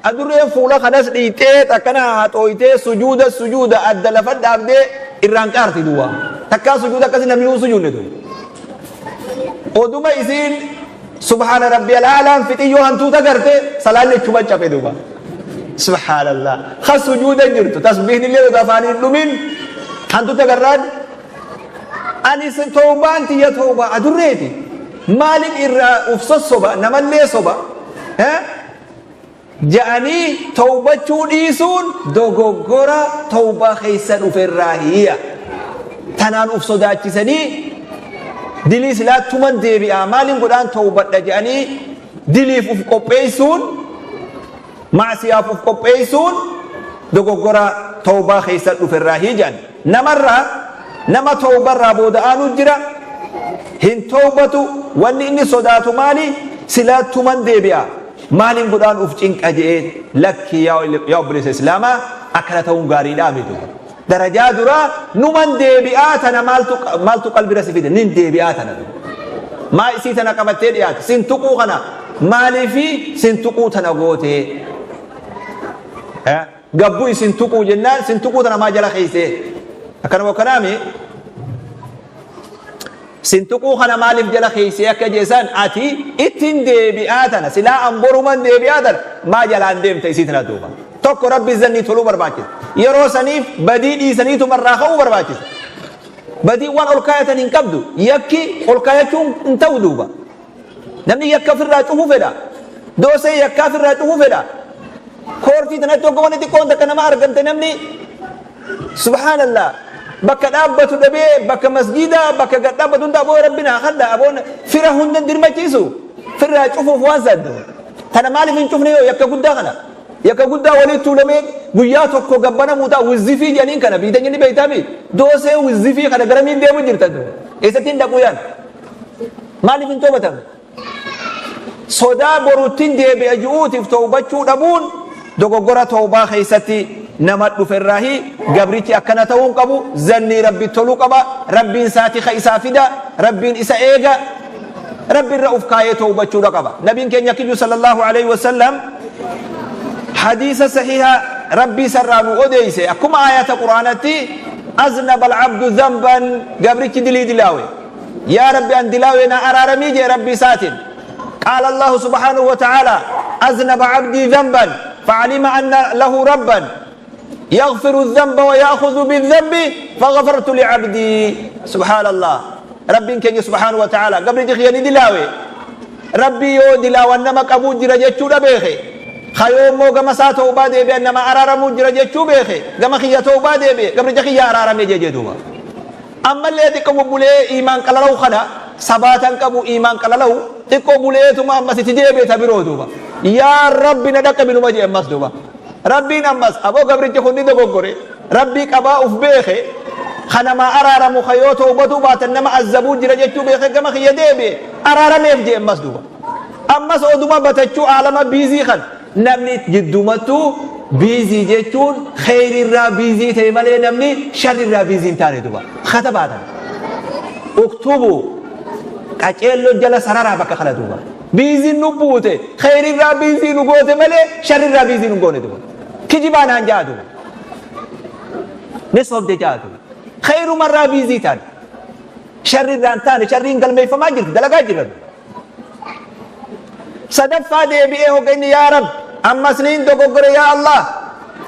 Adurreen fuula kanas dhiixee akkana haxooytee sujuuda sujuuda adda lafa dhaabdee irraan qaarti duwwa. Takkaa sujuuda akkasii namni hin sujuudne ture. Oduma isiin subhaana rabbi alaalaan fixiyyoo hantuuta garte salaanni ichuma cabe duuba. Subhaanallah. Ka sujuuda jirtu tasbiihni illee odoo afaanii hin dhumin hantuuta garraan ani tawbaan tiyya tawbaa adurreeti. Maalin irraa uf sossoba namallee soba. Ja'anii tawbachuu dhiisuun dogoggora tawbaa keessa dhuferraa hiya. Tanaan uf sodaachisanii dilii silaa tuman deebi'aa maalin godhaan tawbadha ja'anii diliif uf qopheessuun ma'siyaaf uf qopheessuun dogoggora tawbaa keessa dhuferraa hijan. Namarraa nama tawbarraa booda aanu jira hin tawbatu wanni inni sodaatu maali silaa tuman deebi'a. Maalin godhaan uf cinqa je'ee lakki yaa obboleessa islaamaa akkana ta'uun gaariidhaa miti. Darajaa duraa numan deebi'aa tana maaltu maaltu qalbira si fide nin deebi'aa tana. Maa isii tana qabattee dhiyaate sin tuquu kana maaliifi sin tuquu tana gootee. Gabbu isin tuquu jennaan sin tuquu tana maa jala keeysee akkanuma akkanaami. Sin tuquu kana maaliif jala keeysee akka jeesan ati ittiin deebi'aa tana silaa an boruman deebi'aa tana maa jalaan deemta isii tana duuba. Tokko rabbi zannii toluu barbaachisa. Yeroo saniif badii dhiisaniituma irraa ka'uu barbaachisa. Badii waan ol kaayatan hin qabdu yakki ol kaayachuun hin ta'u duuba. Namni yakka ofirraa cufuu fedha. Doosee yakkaa ofirraa cufuu fedha. Koortii tanatti hogga wanni xiqqoon takka nama argamte namni subhaanallah bakka dhaabbatu dhabee bakka masjiidaa bakka gad dhaabbatu hunda aboo rabbi naa kadha aboon fira hunda dirmachiisu firraa cufuuf waan saddu. Tana maaliif hin cufne yoo yakka guddaa kana? Yakka guddaa walitti tuulamee guyyaa tokko gabbanamuu ta'a wizzifii jedhaniin kana biitanya ni beektaami. Doosee wizzifii kana garamiin deemu jirtan. Eessatti hin dhaquu yaan? Maaliif hin toobatamne? Sodaa boruttin deebi'a ju'uutiif towbachuu dhabuun dogoggora towbaa keessatti nama dhuferraahi. Gabrichi akkana ta'uu hin qabu. Zannii rabbi toluu qaba. Rabbiin isaa tika isaa fida. Rabbiin isa eega. Rabbi irra uf kaayee towbachuudha qaba. Nabiin keenya kiyyu sallallahu alaihi wasallam hadiisa sahiha rabbii isarraa nu odeeyse akkuma aayata quraanatti aznaba alcabdu dhanban gabrichi dilii dilaawe. Yaa Rabbi an dilaawe na araaramii jee Rabbi isaatiin. Qaala Allahu subhaanahu wa ta'ala aznaba abdii dhanban fa'alima anna lahu rabban yaghfiru dhanba wa ya'khudhu bidhanbi faghafartu li'abdii. Subhaanallah. Rabbiin keenya subhaanahu wa ta'ala gabrichi kiyya ni dilaawe. Rabbii yoo dilaawan nama qabuu jira jechuudha beeke. Kayoo immoo gama isaa tawbaa deebi'an nama araaramuu jira jechuu beeke. Gama kiyya tawbaa deebi'e gabricha kiyya araarame jee duuba. Ammallee xiqqo bubbulee iimaan qalalawu kana sabaatan qabu iimaan qalalawu xiqqo buleetuma ammas itti deebi'e ta biroo duuba. Yaa Rabbi na dhaqqabi numa jee ammas duuba. Rabbiin ammas aboo gabrichi kun ni dogoggore Rabbii qabaa uf beeke ka namaa araaramu ka yoo tawbatuu baatan nama azzabuu jira jechuu beeke gama kiyya deebi'e araarameef jee ammas duuba. Ammas oduma batachuu aalama biizii kan Namni jidduumattuu biizii jechuun kheyrirraa biizii ta'e malee namni sharrirraa biizii hin taane duba. Katabaatan. Uktubu qaceelloo jala sararaa bakka kana duuba. Biiziin nu buute kheyrirraa biizii nu goote malee sharrirraa biizii nu goone duba. Kijibaa naan ja'a duba. Ni sobde ja'a duba. Kheyrumarraa biizii taane. Sharrirraa hin taane sharriin galmeeffamaa jirti dalagaa jirra duba. Sadaffaa deebi'ee hogga inni yaa Rabbi ammas niin dogoggore yaa Allah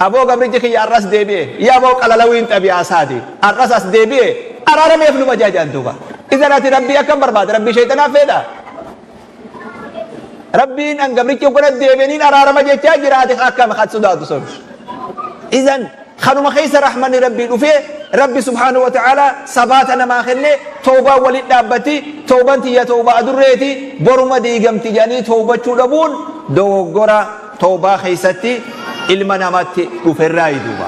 aboo gabrichi kiyya arras deebi'e yaa aboo qalalawiin xabi'aa isaati arras as deebi'e araarameef numa jaajaan duuba. Idan ati Rabbii akkam barbaada Rabbii sheexanaaf feedha. Rabbiin an gabrichi hoggana deebi'aniin araarama jechaa jira ati akkam kan sodaatu sun. Idan Kanuma keessa rahmanni Rabbii dhufee Rabbi subhaanahu wa ta'aalaa sabaata namaa kennee tawbaan walitti dhaabbatti tawbaan tiyya tawbaa adurreeti boruma diigamti jedhanii tawbachuu dhabuun dogoggora tawbaa keessatti ilma namatti dhuferraayi duuba.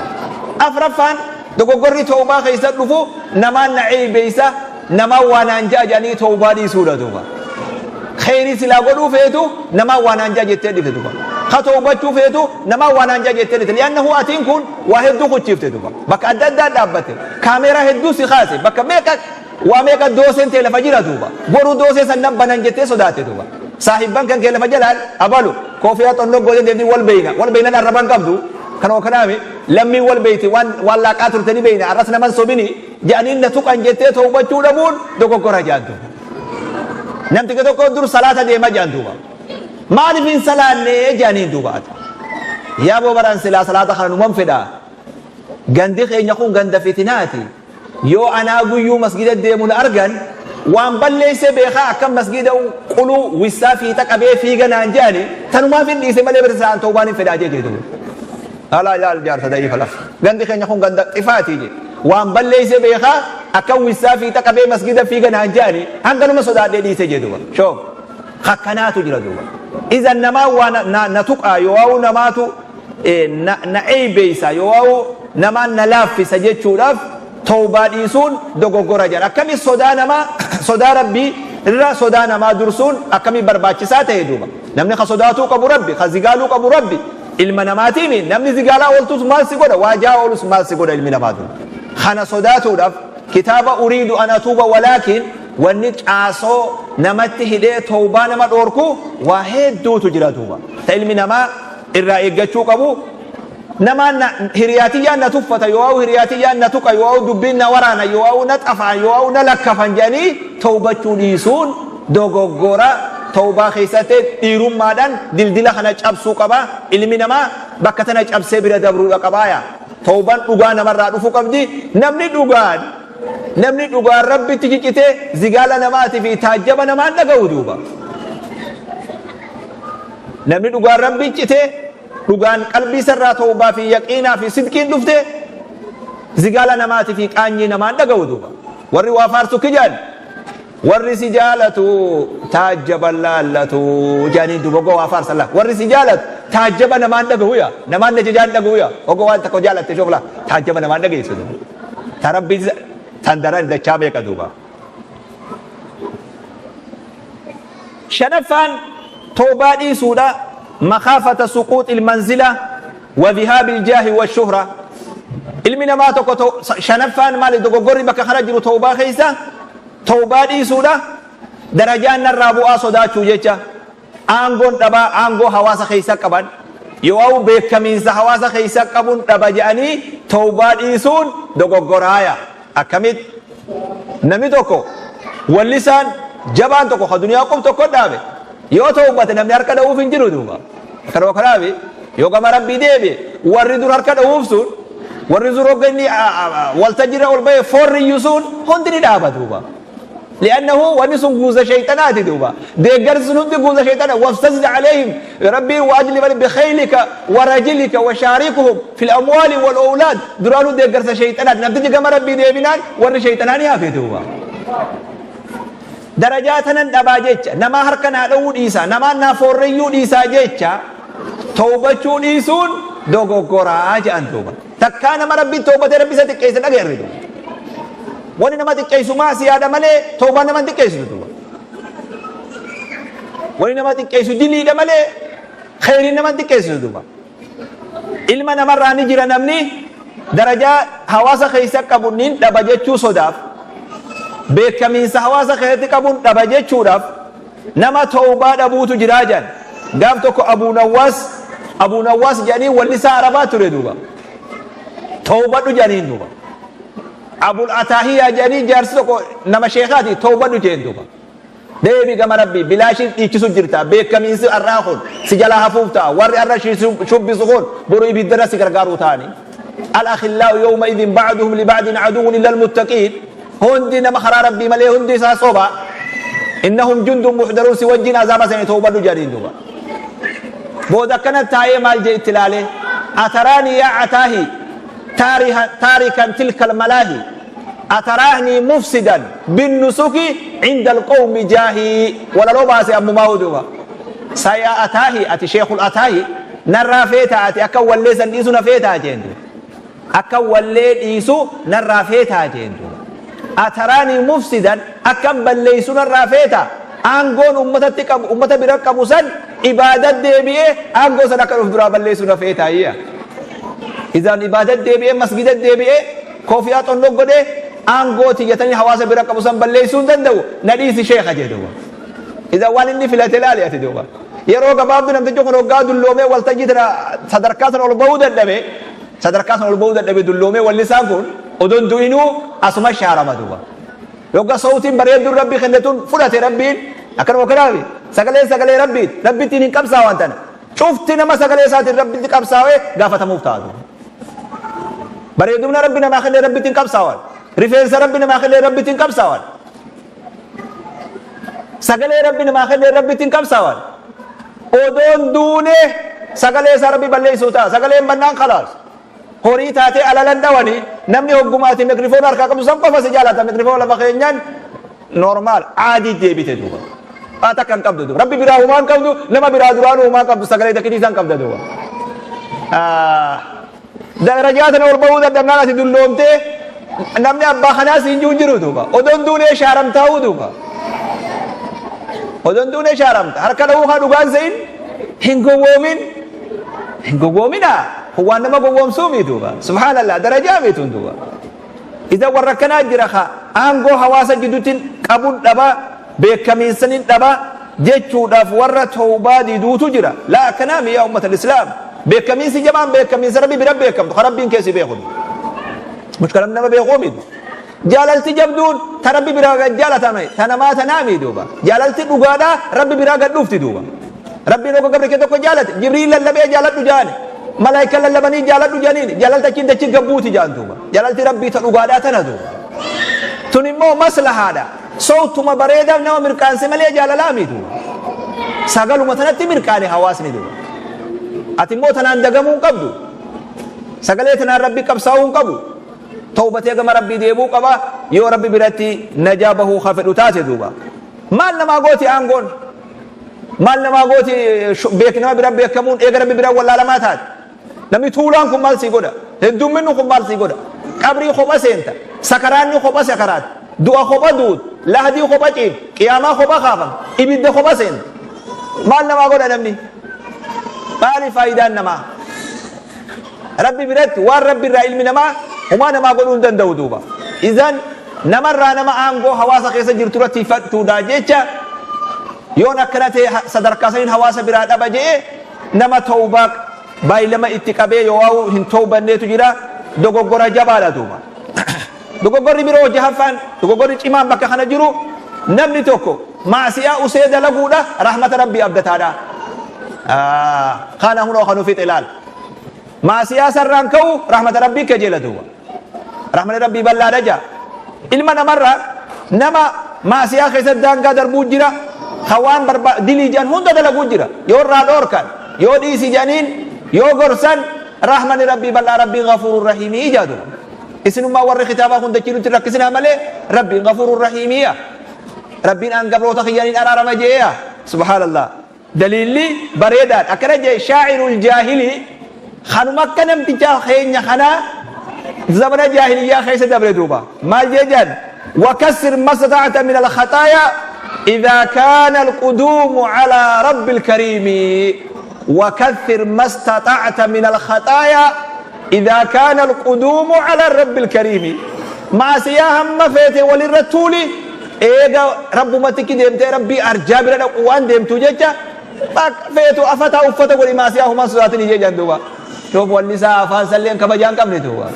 Afraffaan dogoggorri tawbaa keessatti dhufu namaan na ceeybeeysa namaan waa naan ja'a jedhanii tawbaa dhiisuudha duuba. Kheyrii silaa godhuu feetu namaan waa naan ja'a jettee dhifte duuba. Ka tawbachuu feetu namaan waa naan ja'a jettee dhifte. Li'annahu atiin kun waa hedduu kuchiifte duuba. Bakka adda addaa dhaabbate. Kaameeraa hedduu si kaase. Bakka meeqa waa meeqa dooseen tee lafa jira duuba. Boru doosee san nan banan jettee sodaate duuba. Saahibban kan kee lafa jalaan abalu koofiyaa xonnoo gootee deemtii wal beeyna. Wal beeynan arraban qabdu. Kanuma kanaami lammiin wal beeyti waan waan laaqaa turte ni beeyna arras naman sobini jedhanii na tuqan jettee towbachuu dhabuun dogoggora jedhan duuba. Namticha tokko dur salaata deema jedhan duuba. Maaliif hin salaanne jedhaniin duuba ati. Yaa boo baraan silaa salaata kana numan fedha. Gandi keenya kun ganda fitinaati. Yoo anaa guyyuu masgida deemu na argan waan balleesse beekaa akkam masgida quluu wissaa fiixa qabee fiiga naan jedhani tanumaaf hin dhiise malee bira sa'aan tawbaan hin fedhaa jee duuba. Alaa yaal jaarsa da'iifa lafa. Gandi keenya kun ganda xifaati jee. Waan balleesse beekaa akkam wissaa fiixa qabee masgida fiiga naan jedhani hanganuma sodaadhee dhiise jee duuba. Shoof. Akkanaatu jira duuba. Izan namaa waa na tuqaa yoo namaatu na eeybeeysa yoo namaan na laaffisa jechuudhaaf tawbaa dhiisuun dogoggora jedha. Akkami sodaa namaa, sodaa Rabbii irra sodaa namaa dursuun akkami barbaachisaa ta'e duuba. Namni ka sodaatuu qabu Rabbi, ka zigaaluu qabu Rabbi. Ilma namaatiimi namni zigaalaa ooltus maal si godha, waajaa oolus maal si godha ilmi namaa duuba. Kana sodaatuudhaaf kitaaba uriidu an atuuba walaakin wanni caasoo namatti hidhee tawbaa nama dhoorku waa hedduutu jira duuba. Ta ilmi namaa irraa eeggachuu qabu namaan na hiriyaatiyyaan na tuffata yoo hiriyaatiyyaan na tuqa yoo dubbiin na waraana yoo na xafaan yoo na lakkafan jedhanii tawbachuu dhiisuun dogoggora. Tawbaa keessatti dhiirummaadhaan dildila kana cabsuu qaba. Ilmi namaa bakka tana cabsee bira dabruudha qabaaya. Tawbaan dhugaa namarraa dhufuu qabdi. Namni dhugaan Rabbitti cicitee zigaala namaatii fi taajjaba namaan dhaga'u duuba. Namni dhugaan Rabbi citee dhugaan qalbii isarraa tawbaa fi yaqiinaa fi sidqiin dhufte zigaala namaatii fi qaanyii namaan dhaga'u duuba. Warri waa faarsu kijaan warri si jaalatu taajjaba laallatu jaaniin duuba ogoo waa faarsan laa. Warri si jaalatu taajjaba namaan dhaga'u yaa, namaan na jajaan dhaga'u yaa. Ogoo waan tokko jaalatte shofla taajjaba namaan dhageessu duuba. Ta Rabbi tan daran dachaa meeqa duuba. Shanaffaan tawbaa dhiisuudha makhaafata suquuxil manzila wa dhihaabil jaahi wa shuhra. Ilmi namaa tokko shanaffaan maali dogoggorri bakka kana jiru tawbaa keessa tawbaa dhiisuudha darajaan narraa bu'aa sodaachuu jecha, aangoon dhabaa, aangoo hawaasa keessa qaban yoo beekamiinsa hawaasa keessa qabuun dhaba jedhanii tawbaa dhiisuun dogoggoraaya. Akkamitti namni tokko wallisaan jabaan tokko ka duniyaa qub tokko dhaabe yoo tawbate namni harka dha'uuf hin jiru duuba. Kanuma kanaaf yoo gama Rabbii deebi'e warri dur harka dha'uuf sun, warri dur hogga inni waltajjiirra ol ba'e foorriyyuu sun hundi ni dhaaba duuba. Li'annahu wanni sun guuza shayxanaati duuba. Deeggarsi sun hundi guuza shayxana. Wastazid alayhim Rabbiin waajlib bikhaylika warajilika washaarikuhum fil amwaali wal awlaad. Duraanuu deeggarsa shayxanaati. Namtichi gama Rabbii deebinaan warri shayxanaa ni hafe duuba. Darajaa tanan dhabaa jecha, namaa harka naa dha'uu dhiisaa, namaan naa foorreyyuu dhiisaa jecha tawbachuu dhiisuun dogoggoraa jedhan duuba. Takkaa nama Rabbiin tawbatee Rabbi isa xiqqeesse dhagayeerri duuba. Wanni nama xiqqeessu maasiyaadha malee tawbaan nama hin xiqqeessitu duuba. Wanni nama xiqqeessu diliidha malee kheyriin nama hin xiqqeessitu duuba. Ilma namarraa ni jira namni darajaa hawaasa keessa qabu nin dhaba jechuu sodaaf, beekamiinsa hawaasa keessatti qabuun dhaba jechuudhaaf nama tawbaa dhabuutu jiraa jedhan. Gaaf tokko Abuu Nawwaas, Abuu Nawwaas jedhanii wallisaa Arabaa ture duuba. Tawbadhu jedhaniin duuba. Abul Ataahiyaa jedhanii jaarsi tokko nama sheekaati, tawbadhu jeen duuba. Deebi gama Rabbii, bilaashiin dhiichisu jirta. Beekamiinsi har'aa kun si jalaa hafuuf ta'a. Warri har'a shubbisu kun boru ibiddarra si gargaaruu ta'ani. Al-akhillaa'u yawma idin ba'duhum li ba'din aduwwun illa al-muttaqiin. Hundi nama karaa Rabbii malee hundi isaa soba. Innahum jundun muhdaruun, si wajjin azaaba sanii, tawbadhu jedhaniin duuba. Booda akkana taa'ee maal jee itti ilaalee? Ataraani yaa ataahi taarikan tilka almalaahi ataraahni mufsidan binnusuki cinda alqawmi jaahii. Walaloo baase ammumaa duuba. Sayaa ataahi, ati sheekul ataahi narraa feetaa, ati akka wallee san dhiisu na feetaa jeen duuba. Akka wallee dhiisu narraa feetaa jeen duuba. Ataraanii mufsidan, akkan balleessu narraa feetaa, aangoon ummatatti qabu, ummata bira qabu san ibaadat deebi'ee aangoo san akka dhuf duraa balleessu na feetaa iyya. Izaan ibaadat deebi'ee masgidat deebi'ee koofiyaa xonnoo godhee aangoo tiyyatanii hawaasa bira qabu san balleessuu hin danda'u, na dhiisi sheeka jee duuba. Idan waan inni filate laali ati duuba. Yeroo gabaabduu namtichi kun hoggaa dulloomee waltajjii tana sadarkaa sana ol bahuu dadhabe, sadarkaa sana ol bahuu dadhabe, dulloomee wallisaan kun odoon du'inuu asuma shaarama duuba. Yogga sawtiin bareedduun Rabbi kenne tun fudhate Rabbiin akkanuma kanaafi sagaleen sagalee Rabbiiti, Rabbittiin hin qabsaawan tana. Cufti nama sagalee isaatiin Rabbitti qabsaawee gaafatamuuf ta'a duuba. Bareedumna Rabbi namaa kenne Rabbitti hin qabsaawan. Rifeensa Rabbi namaa kenne Rabbitti hin qabsaawan. Sagalee Rabbi namaa kenne Rabbitti hin qabsaawan. Odoon duune sagalee isaa Rabbi balleessuu ta'a. Sagaleen bannaan khalaas. Horii taatee alalan dhawani, namni hoggumaati mikrifoona harkaa qabdu san qofa si jaalata. Mikrifoona lafa keenyaan normal aadii deebite duuba. Waa takka hin qabdu duuba. Rabbi biraa humaa hin qabdu, nama biraa duraanuu humaa hin qabdu, sagalee takkitii san qabda duuba. Darajaa tana ol bahuu dadhabnaan ati dulloomtee namni abbaa kanaa siin jiru jiru duuba. Odoon duunee shaaramtaa'uu duuba. Odoon duunee shaaramta. Harka dhahuu haa dhugaan se'in hin gowwoomin. Hin gowwoominaa. Kun waan nama gowwoomsuu miti duuba. Subhaanallah, darajaa miti duuba. Isa warra akkanaa jira ka aangoo hawaasa gidduutti qabuun dhaba, beekamiinsanin dhaba jechuudhaaf warra tawbaa diduutu jira. Laa, akkanaa mi yaa ummata islaam. Beekamiinsi jabaan beekamiinsa Rabbi bira beekamtu ka Rabbiin keessi beeku. Mushkila nama beekuu miti. Jaalalti jabduun ta Rabbi biraa gad jaalatame ta namaa tanaa mi duuba. Jaalalti dhugaadhaa Rabbi biraa gad dhufti duuba. Rabbiin hogga gabri kee tokko jaalate, Jibriil lallabee jaaladhu jaani. Malaayika lallabanii jaaladhu jaaniin, jaalalti achiin dachi gabbuuti jaan duuba. Jaalalti Rabbii ta dhugaadhaa tana duuba. Tun immoo maslahaadha. Sowtuma bareedaa nama mirqaanse malee jaalalaa mi duuba. Sagaluma tanatti mirqaane hawaasni duuba. Ati immoo tanaan dagamuu hin qabdu. Sagalee tanaan Rabbi qabsaa'uu hin qabu. Tawbatee gama Rabbii deebuu qaba yoo Rabbi biratti najaa bahuu ka fedhu taate duuba. Maal namaa gooti aangoon? Maal namaa gooti beek nama bira beekamuun eega Rabbi bira wallaalamaa taate? Namni tuulaan kun maal sii godha? Heddumminni kun maal sii godha? Qabrii kopha seenta. Sakaraanni kopha sakaraat. Du'a kopha duut. Lahdii kopha ciif. Qiyaamaa kopha kaafam. Ibidda kopha seenta. Maal namaa godha namni? Maali faayidaan namaa? Rabbi biratti waan Rabbi irraa ilmi namaa humaa namaa godhuu hin danda'u duuba. Izan namarraa nama aangoo hawaasa keessa jirtu irratti tiifachuudhaa jecha yoon akkana ta'e sadarkaa saniin hawaasa biraa dhaba je'e nama tawbaa baay'ilama itti qabee yoo waa'u hin tawbanneetu jira, dogoggora jabaadha duuba. Dogoggorri biroo jahaffaan, dogoggorri cimaan bakka kana jiru, namni tokko maasiyaa usee dalaguudha rahmata Rabbii abdataadha. Kana hunoo kanu fixe laal. Maasiyaa sarraan ka'u rahmata Rabbii kajeela duuba. Rahmanni Rabbii bal'aadha jaa. Ilma namarraa nama maasiyaa keessatti daangaa darbuu jira. Ka waan dilii jedhan hunda dalaguu jira. Yoo irraa dhoorkan, yoo dhiisi jedhaniin, yoo gorsan, rahmanni Rabbii bal'aa, Rabbiin ghafuurur rahiimii jaa duuba. Isinummaa warri kitaabaa kun dachii nutti rakkisinaa malee Rabbiin ghafuurur rahiimiya. Rabbiin aan gabroota kiyyaniin araarama jeeya. Subhaanallah. Daliilli bareedaan akkana jee shaa'irul jaahilii kanuma akka namtichaa keenya kanaa zamana jaahiliyyaa keessa dabre duuba. Maal jee jedhan? وكسر ما استطعت من الخطايا إذا كان القدوم على رب الكريم، وكثر ما استطعت من الخطايا إذا كان القدوم على الرب الكريم. Maasiyaa hamma feete walirra tuuli, eega rabbumatti deemtee Rabbii arjaa bira dhaqu waan deemtu jecha bakka feetu afataa uffata godhi, maasiyaa humaan sodaatin ijee jedhan duuba. Doof walli isaa afaan salleen kabajaa hin qabne duuba.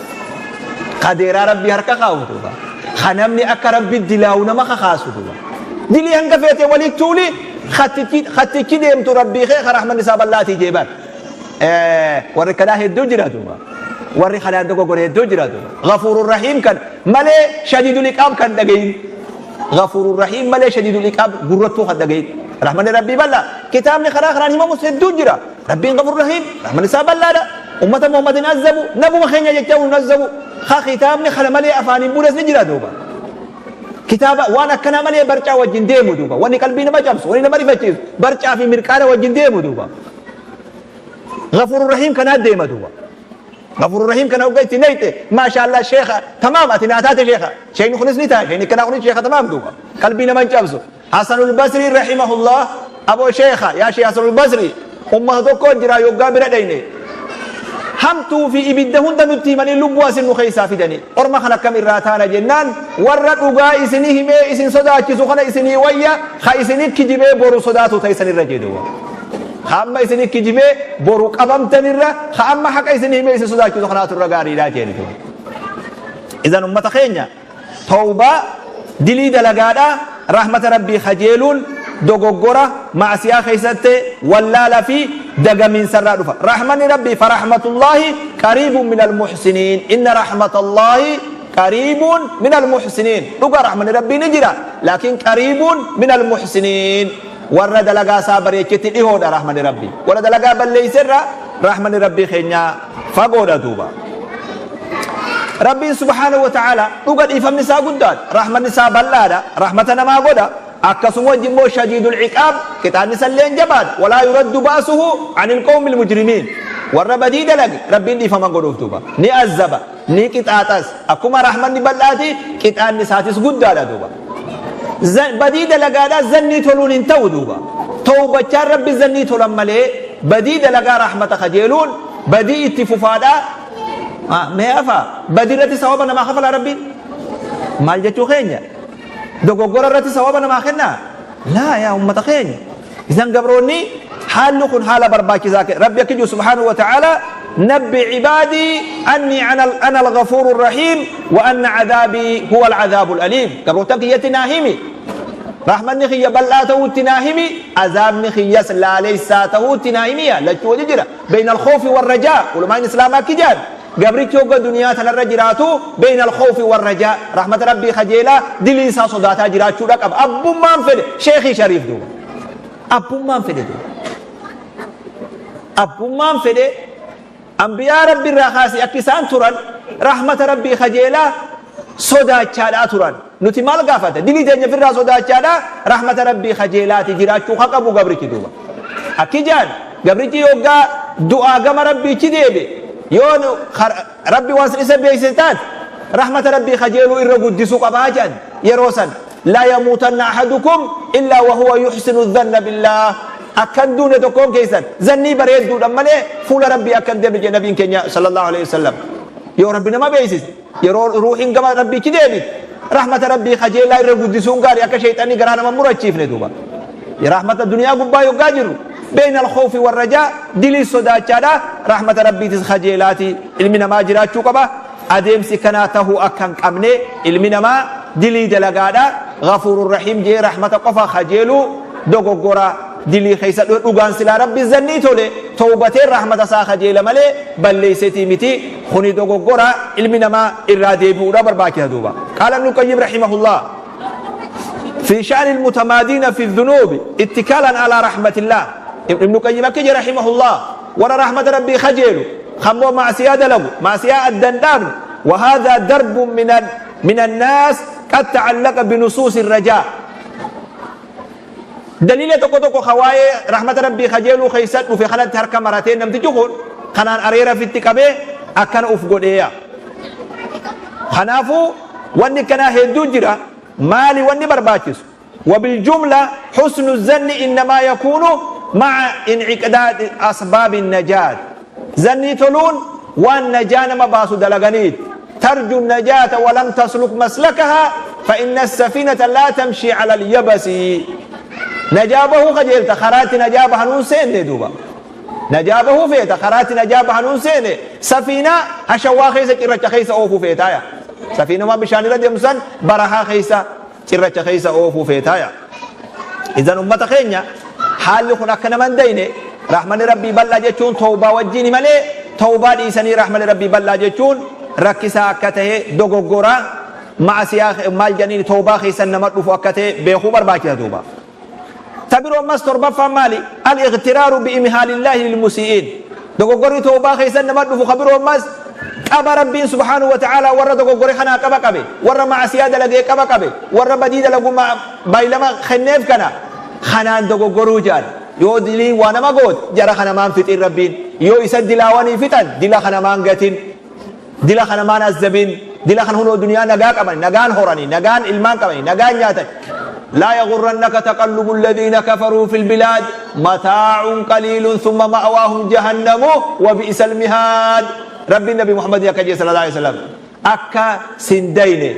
Kadeeraa Rabbii harka kaa'u duuba. Ka namni akka Rabbi dilaawu nama kakaasu duuba. Dilii hanga feete walii tuuli, kattichi deemtu Rabbii kee ka rahmanni isaa bal'aatii jeeban. Warri kanaa hedduu jira duuba. Warri kanaan dogoggore hedduu jira duuba. Ghafuurur Rahiim kan malee shadiidul iqaab kan dhagayin. Ghafuurur Rahiim malee shadiidul iqaab gurrattuu kan dhagayin. Rahmanni Rabbii bal'aa. Kitaabni karaa karaan himamus hedduu jira. Rabbiin Ghafuurur Rahiim, rahmanni isaa bal'aadha. Ummata Muhammad hin azzabu, nabuma keenya jecha hin azzabu. Ka kitaabni kana malee afaaniin buunes ni jira duuba. Kitaaba waan akkanaa malee barcaa wajjin deemu duuba. Wanni qalbii nama cabsu, wanni nama rifachiisu, barcaa fi mirqaana wajjin deemu duuba. Ghafuurur Rahiim kanaa deema duuba. Ghafuurur Rahiim kana hogga itti nayxe, maashaallah, sheekha tamaam ati naa taate sheekha. Sheekni kunis ni ta'a, sheekni kanaa kunis sheekha tamaam duuba. Qalbii nama hin cabsu. Hasanul Basri rahimahullah, aboo sheekha yaa sheekh Hasanul Basri, ummata tokko jira yoggaa bira dhayne. Hamtuu fi ibidda hunda nutti himanii lubbuu asin nu keessaa fidanii. Orma kan akkam irraa taana jennaan, warra dhugaa isinii himee isin sodaachisu kana isinii wayya, ka isinii kijibee boru sodaatu ta'isanirra jedhu. Ka amma isinii kijibee boru qabamtanirra, ka amma haqa isinii himee isin sodaachisu kanaatu irra gaariidha jedhu. Idan ummata keenya, tawbaa dilii dalagaadha, rahmata Rabbii kajeeluun dogoggora ma'asiyaa keessatti wallaala fi dagamiinsarraa dhufa. Rahmanni Rabbii, farahmatullaahi qariibun minal muhsiniin, inna rahmatallaahi qariibun minal muhsiniin. Dhuga, rahmanni Rabbii ni jira, laakiin qariibun minal muhsiniin, warra dalagaa isaa bareechetti dhihoodha rahmanni Rabbii. Warra dalagaa balleeyserra rahmanni Rabbii keenyaa fagoodha. Duuba Rabbiin subhaanahu wa ta'ala dhuga dhiifamni isaa guddaadha, rahmanni isaa bal'aadha, rahmata namaa godha. Akkasuma wajji immoo shadiidul ciqaab, qixaanni isallee jabaadha. Walaa yuraddu ba'suhu anil qawmil mujrimiin. Warra badii dalage Rabbiin dhiifama godhuuf duuba ni azzaba, ni qixaaxas. Akkuma rahmanni bal'aati, qixaanni isaatis guddaadha. Duuba badii dalagaadha zannii toluun hin ta'u. Duuba tawbachaan Rabbi zannii tolan malee, badii dalagaa rahmata kajeeluun badii itti fufaadha. Mee afa badii irratti sawaba namaa kafalaa Rabbiin? Maal jechuu keenya? Dogoggora irratti sawaba namaa kennaa? Laa, yaa ummata keenya. Isan gabroonni, haalli kun haala barbaachisaa. Rabbi akki jiru subhaanahu wa ta'ala: نبئ عبادي أني أنا الغفور الرحيم وأن عذابي هو العذاب الأليم. Gabrootan kiyyatti naa himi, rahmanni kiyya bal'aa ta'uutti naa himi, azaabni kiyyas laaleysaa ta'uutti naa himiya. Lachuu wajji jira, بين الخوف والرجاء. Ulamaan islaamaa akki jedhan: gabrichi hogga duniyaa tanarra jiraatu بين الخوف والرجاء, rahmata Rabbii kajeelaa, dilii isaa sodaataa jiraachuudha qaba. Abbummaan fedhe sheekii shariif, duuba abbummaan fedhe, duuba abbummaan fedhe ambiyaa Rabbi irraa kaasee akka isaan turan rahmata Rabbii kajeelaa sodaachaadhaa turan. Nuti maal gaafata? Dilii teenya firraa sodaachaadhaa rahmata Rabbii kajeelaati jiraachuu haa qabu gabrichi. Duuba akki jaan, gabrichi yoggaa du'aa gama Rabbiichi deebe, yoo Rabbi waan isa beeksise taate, rahmata Rabbii kajeeluu irra guddisuu qabaa jedhan yeroo san. لا يموتن أحدكم إلا وهو يحسن الظن بالله. Akkan duune tokkoon keessan zannii bareedduudhaan malee fuula Rabbii akkan deemne jedhe nabiin keenya صلى الله عليه وسلم. Yoo Rabbi nama beeksise, yeroo ruuxiin gama Rabbiichi deebite, rahmata Rabbii kajeelaa irra guddisuun gaarii, akka sheexanni garaa nama murachiifne. Duuba rahmata duniyaa gubbaa yoggaa jiru بين الخوف والرجاء, dilii sodaachaadha, rahmata Rabbiitis kajeelaati ilmi namaa jiraachuu qaba. Adeemsi kanaa tahuu akka hin qabne, ilmi namaa dilii dalagaadha غفور رحيم jee rahmata qofa kajeeluu dogoggora. Dilii keessa dhugaan silaa Rabbi zannii tole, tawbateen rahmata isaa kajeela malee balleeysetii miti. Kuni dogoggora, ilmi namaa irraa deebi'uudha barbaachisa. Duuba قال ابن القيم رحمه الله في شأن المتمادين في الذنوب اتكالا على رحمة الله. ابن القيم أكج رحمه الله ورا رحمة ربي خجيلو خمو معصية دلقو، معصية الدندان: وهذا درب من الناس قد تعلق بنصوص الرجاء. دليل tokko tokko hawaayee rahmata Rabbii kajeeluu keessa dhufe kanatti harka maratee, namtichi kun kanaan areera fitti qabee akkana uf godheeya. Kanaafuu wanni kanaa hedduu jira. Maali wanni barbaachisu? وبالجملة حسن الظن إنما يكون مع انعقاد أسباب النجاة. Zannii toluun waan najaa nama baasu dalaganiit. ترجو النجاة ولم تسلك مسلكها فإن السفينة لا تمشي على اليبس. Najaa bahuu kajeelta, karaatti najaa bahanuun seenne. Duuba najaa bahuu feeta, karaatti najaa bahanuun seene. Safiinaa hashawaa keessa, cirracha keessa oofuu feetaaya. Safiinuma bishaan irra deemsan barahaa keessa, cirracha keessa oofuu feetaaya. Idan ummata keenya, haalli kun akka nama hin dayne. Rahmanni Rabbii bal'aa jechuun tawbaa wajjiini malee, tawbaa dhiisanii rahmanni Rabbii bal'aa jechuun rakkisaa akka ta'e, dogoggora ma'asiyaa maal jedhaniin tawbaa keessan nama dhufu akka ta'e beekuu barbaachisa. Duuba tabiroo ammas torbaffaan maali? الاغترار بإمهال الله للمسيئين. Dogoggorri tawbaa keessan nama dhufu kabiroo ammas qaba Rabbiin سبحانه وتعالى warra dogoggore kanaa qaba qabe, warra ma'asiyaa dalagee qaba qabe, warra badii dalagu baay'ilama kenneef kana kanaan dogoggoruu jedhan. Yoo dilii waa nama goot, jara kana maan fixin Rabbiin? Yoo isa dilaawanii fixan, dila kana maan gatin? Dila kana maan azzabin? Dila kana hunoo duniyaa nagaa qaban, nagaan horanii, nagaan ilmaan qabanii, nagaan nyaatan. Laa yaghurrannaka taqallubu alladhiina kafaruu fil bilaad mataa'un qaliilun thumma ma'waahum jahannamu wa bi'sal mihaad. Rabbiin Nabi Muhammadin akka jee sallallahu alaihi wasallam akka sin dayne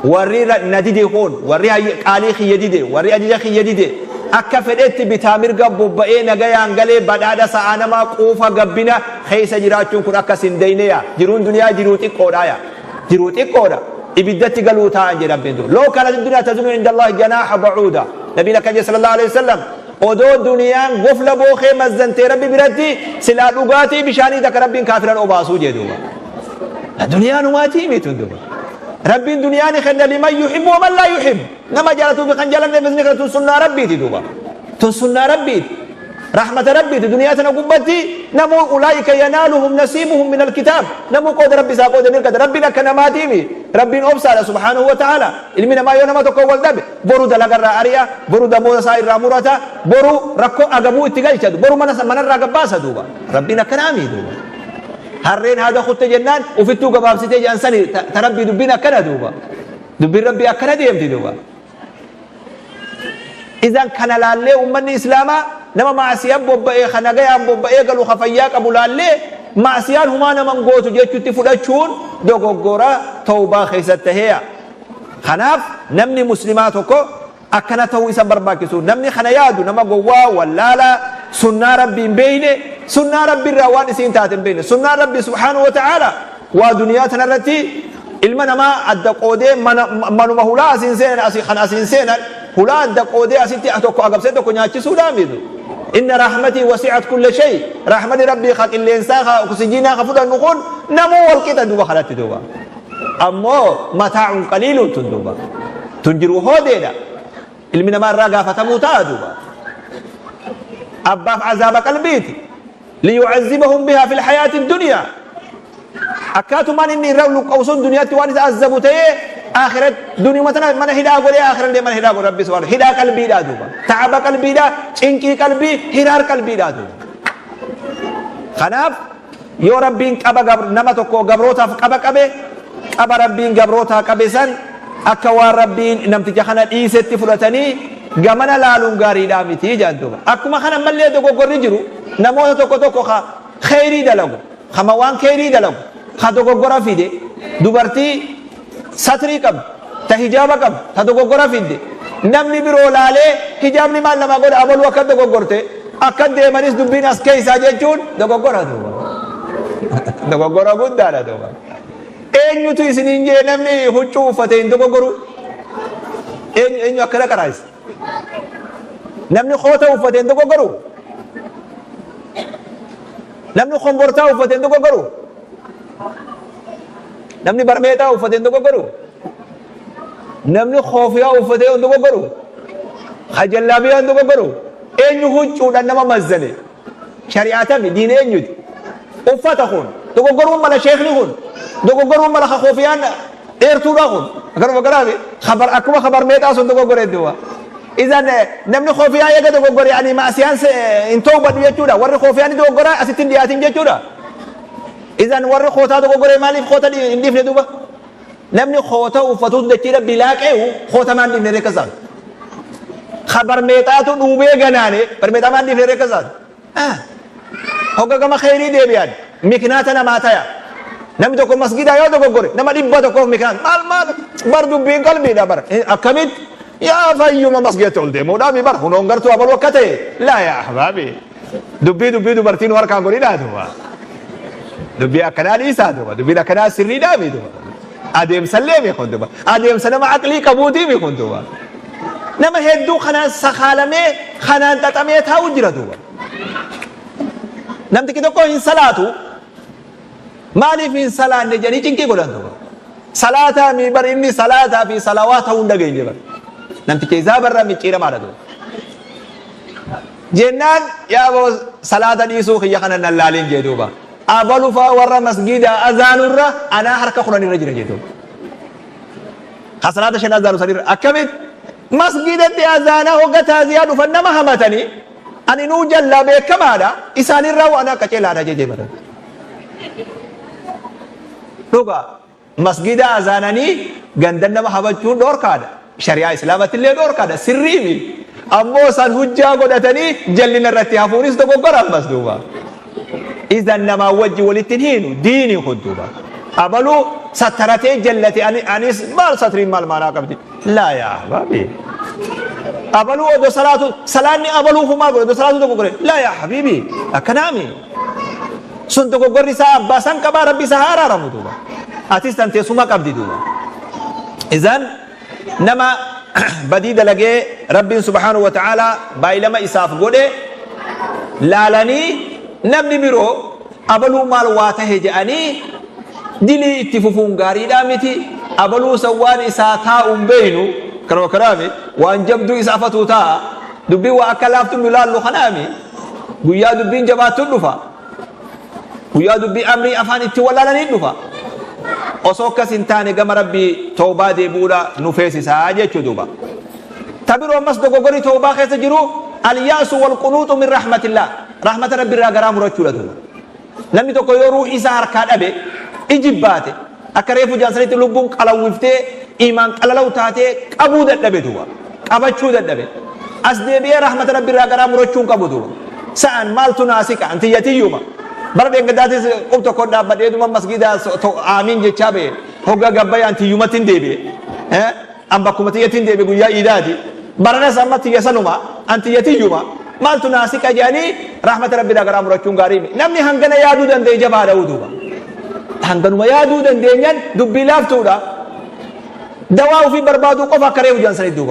warri na dide kun warri qaalii kiyya dide warri ajaja kiyya dide akka fedhetti bitaa mirga bobba'ee nagayaan galee badhaadha sa'aa namaa quufa gabbina keessa jiraachuun kun akka sin dayne yaa jiruun duniyaa jiruu xiqqoodha yaa jiruu xiqqoodha ibiddatti galuu taa'an jedhe Rabbiin duuba. Law kaanat ad-dunyaa tazinu inda Allahi janaaha ba'uuda. Nabiin akka jedhe sallallahu alaihi wasallam odoo duniyaan gofla bookee mazzantee Rabbi biratti silaa dhugaatii bishaanii takka Rabbiin kaafiran obaasuu jedhe duuba. Duniyaan humaatii miti duuba. Rabbiin duniyaa ni kenna liman yuhibbu wa man laa yuhibbu. Nama jaalatuu fi kan jaalanneef ni kenna tun sunnaa Rabbiiti duuba. Tun sunnaa Rabbiiti. Rahmata Rabbiiti duniyaa tana gubbatti namuu ulaa'ika yanaaluhum nasiibuhum minal kitaab namuu qooda Rabbi isaa qoode ni argata. Rabbiin akka namaatiimi Rabbiin obsaadha subhaanahu wa ta'ala. Ilmi namaa yoo nama tokko wal dhabe boru dalagarraa ari'a, boru damooza isaa irraa murata, boru rakkoo agabuu itti galcha, boru mana manarraa gabbaasa duuba. Rabbiin akkanaami duuba. Harreen haada kutte jennaan ufittuu gabaabsitee jedhan sani ta Rabbii dubbiin akkana duuba. Dubbiin Rabbii akkana deemti duuba. Idan kana laallee ummanni Islaamaa nama ma'asiyaan bobba'ee ka nagayaan bobba'ee galu ka fayyaa qabu laallee ma'asiyaan humaa naman gootu jechutti fudhachuun dogoggora tawbaa keessatti taheeya. Kanaaf namni muslimaa tokko akkana ta'uu isa barbaachisu. Namni kana yaadu nama gowwaa wallaalaa sunnaa Rabbii hin beeyne, sunnaa Rabbi irraa waan isiin taate hin beeyne. Sunnaan Rabbi subhaanahu wa ta'aala waa duniyaa tanarratti ilma namaa adda qoodee mana manuma hulaa asiin seenan asii kan asiin seenan hulaa adda qoodee asitti tokko agabsee tokko nyaachisuudhaa miti. Inna rahmatii wasi'at kulla shay, rahmani Rabbii ka qilleensaa ka oksijiinaa ka fudhannu kun namuu wal qixa duuba kanatti duuba. Ammoo mataa'un qaliiluun tun duuba. Tun jiruu hoodeedha. Ilmi namaa irraa gaafatamuu ta'a duuba. Abbaaf azaaba qalbiiti. Liyu'azzibahum bihaa fil hayaati dunyaa. Akkaatumaan inni irra luqqa'u sun duniyaatti waan isa azzabu ta'ee akhirat duniyuma tana mana hidhaa godhee akhirallee mana hidhaa godhe Rabbi subhaanahu hidhaa qalbiidhaa duuba. Ta'aba qalbiidhaa, cinqii qalbii, hiraar qalbiidhaa duuba. Kanaaf yoo Rabbiin qaba nama tokko gabrootaaf qaba qabe, qaba Rabbiin gabrootaa qabe san akka waan Rabbiin namticha kana dhiisetti fudhatanii gamana laaluun gaariidhaa miti jedhan duuba. Akkuma kana ammallee dogoggorri jiru namoota tokko tokko ka kheyrii dalagu, kama waan kheyrii dalagu ka dogoggora fide, dubartii satrii qabdu, ta hijaaba qabdu, ta dogoggora fidde namni biroo laalee hijaabni maal namaa godha, abaluu akka dogoggorte akka deemanis dubbiin as keessaa jechuun dogoggora duuba. Dogoggora guddaadha duuba. Eenyutu isiniin jee namni huccuu uffate hin dogoggoru? Eenyu eenyu akkana qaraayisa? Namni koota uffate hin dogoggoru? Namni kombortaa uffate hin dogoggoru? Namni barmeexaa uffate hin dogoggoru? Namni koofiyaa uffate hin dogoggoru? Hajallaabiyaa hin dogoggoru? Eenyu huccuudhaan nama mazzane? Shari'aa tami? Diin eenyuti? Uffata kun dogoggoruun mala, sheekni kun dogoggoruun mala, ka koofiyaan dheertuudha kun akkanuma garaafi kabar akkuma kabar meexaa sun dogoggore duuba. Izan namni koofiyaa eega dogoggore ani maasiyaan hin tawbadhu jechuudha. Warri koofiyaa ni dogoggora asitti hin dhiyaatin jechuudha. Izan warri kootaa dogoggore maaliif koota hin dhiifne duuba? Namni koota uffatuutu dachii Rabbii laaqeehu koota maan dhiifne reekka isaati. Ka barmeexaatu dhuubee ganaane barmeexaa maan dhiifne reekka isaati. Hogga gama kheyrii deebi'an miknaata namaa taya. Namni tokko masgidaa yoo dogoggore nama 100f miknaata. Maal maal bar dubbiin qalbiidha bar. Akkamitti yaa fayyuma masgidatti ol deemuudhaafi bar hunoon gartuu abaluu akka ta'e laa yaa ahbaabi. Dubbii dubbii dubartiin harkaan godhidhaa duuba. Dubbii akkanaa dhiisaa duuba. Dubbiin akkanaa sirriidhaa mi duuba. Adeemsallee mi kun duuba. Adeemsa nama aqlii qabuutii mi kun duuba. Nama hedduu kanaan sakaalamee kanaan xaxamee taa'u jira duuba. Namtichi tokko hin salaatu. Maaliif hin salaanne jedhanii cinqii godhan duuba. Salaataa mi bar inni salaataa fi salawaa ta'uu hin dhageenye bar. Namticha isaa barra micciiramaadha duuba. Jennaan yaa aboo salaata dhiisuu kiyya kana nan laalin jee duuba. Abalu faa warra masgiida azaanurra anaa harka 10 irra jira jee duuba. Ka salaata 5 azaanu sanirra akkamitti masgiidatti azaanaa hogga taaziyaa dhufan nama hamatanii ani nuu jallaa beekamaadha isaanirraa waan akka ceelaadha jee jee bara. Dhugaa masgiida azaananii gandan nama habachuun dhoorkaadha. Shari'aa Islaamatti illee dhoorkaadha, sirriimi. Ammoo san hujjaa godhatanii jallina irratti hafuunis dogoggora ammas duuba. Idan namaa wajji walitti hin hiinu diini kun duuba. Abaluu sattaratee jallate, anis maal satriin maal maanaa qabdi? Laa yaa ahbaabi. Abaluu odoo salaatu, salaanni abaluu kun maal godhe, odoo salaatu dogoggore? Laa yaa habiibi, akkanaami. Sun dogoggorri isaa abbaa san qabaa, Rabbi isaa haa araaramu duuba. Atis tan teessuma qabdi duuba. Izan nama badii dalagee Rabbiin subhaanahu wa ta'aalaa baay'ilama isaaf godhe laalanii namni biroo abaluu maal waa tahe jedhanii dilii itti fufuun gaariidhaa miti. Abaluu san waan isaa taa'uun beeynu kanuma kanaami, waan jabduu isa afatuu taa'a. Dubbiin waa akka laaftu nu laallu kanaami, guyyaa dubbiin jabaattu dhufa, guyyaa dubbii amrii afaan itti wallaalanii dhufa. Osoo akkas hin taane gama Rabbii tawbaa deebi'uudha nu feesisaa jechuu duuba. Ta biroo ammas dogoggorri tawbaa keessa jiru alyaasu wal qunuuxu min rahmatillah, rahmata Rabbi irraa garaa murachuudha duuba. Namni tokko yoo ruuhii isaa harkaa dhabe, ijibbaate, akka reefu jaansanitti lubbuun qalawwiftee imaan qalalaw taatee qabuu dadhabe duuba, qabachuu dadhabe, as deebi'ee rahmata Rabbi irraa garaa murachuu hin qabu duuba. Sa'an maaltu naasiqa, antiyya tiyyuma bara dheengaddaatis qub tokko dhaabbadheetuma masgiida aamiin jechaa ba'e, hogga gabbayee antiyyumatti hin deebi'e, an bakkuma tiyyatti hin deebi'e, guyyaa iidaati baranas amma tiyya sanuma, antiyya tiyyuma, maaltu naasiqa jedhanii rahmata Rabbi irraa garaa murachuun gaarii miti. Namni hangana yaaduu danda'e jabaadha duuba. Hanganuma yaaduu dandeenyan dubbii laaftuudha. Dawaa ofii barbaaduu qofa akka reefu jedhan sanitti duuba.